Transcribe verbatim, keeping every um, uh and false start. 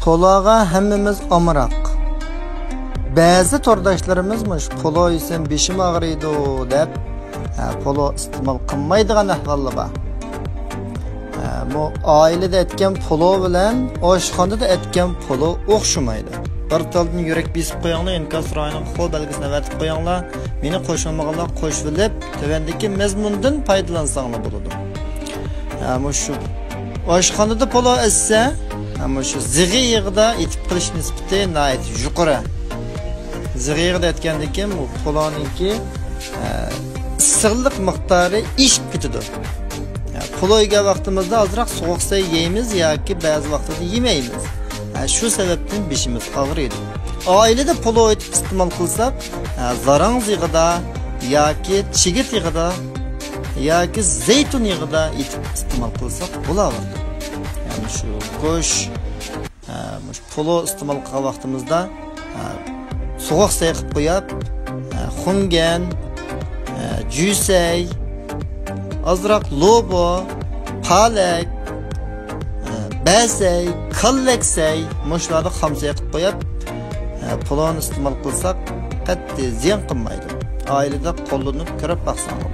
پولوغا ھەممىمىز ئامراق. بەزى تورداشلىرىمىز مۇشۇ پولو يېسەم بېشىم ئاغرىيدۇ دەپ، ھە، پولو ئىستېمال قىلمايدىغان ئەھۋاللار بار. ھە، بۇ ئائىلىدە ئەتكەن پولو بىلەن ئاشخانىدا ئەتكەن پولو ئوخشىمايدۇ. بىر تالدىن يۈرەك بېسىپ قويۇڭلار، ئىنكاس رايونىغا قول بەلگىسىنى ئەۋەتىپ قويۇڭلار. مېنى قوشالمىغانلار قوشۇۋېلىپ، تۆۋەندىكى مەزمۇندىن پايدىلانساڭلار بولىدۇ. ھە، مۇشۇ ئاشخانىدا پولو ئەتسە، ھە، مۇشۇ زىغى يېغىدا ئېتىپ قېلىش نىسبىتى ناھايىتى يۇقىرى. زىغى يېغىدا ئەتكەندىن كېيىن بۇ پولونىڭكى، ھە، ئىسسىقلىق مىقدارى ئېشىپ كېتىدۇ. ھە، پولو يېگەن ۋاقتىمىزدا ئازراق سوغۇق سەي يەيمىز ياكى بەزى ۋاقتىدا يېمەيمىز. ھە، شۇ سەۋەبتىن بېشىمىز ئاغرىيدۇ. ئائىلىدە پولو ئېتىپ ئىستېمال قىلساق، ھە، زاراڭزا يېغىدا ياكى چىگىت يېغىدا ياكى زەيتۇن يېغىدا ئېتىپ ئىستېمال قىلساق بولاۋېرىدۇ. يەنى شۇ گۆش، ھە، مۇشۇ پولو ئىستېمال قىلغان ۋاقتىمىزدا، ھە، سوغۇق سەي قىلىپ قويۇپ، ھە، خۇڭگەن، ھە، جۈسەي، ئازراق لوبۇ، پالەك، ھە، بەسەي، كاللەكسەي، مۇشۇلاردا خام سەي قىلىپ قويۇپ، ھە، پولونى ئىستېمال قىلساق قەتئىي زىيان قىلمايدۇ. ئائىلىدە قوللىنىپ كۆرۈپ باقساڭلار.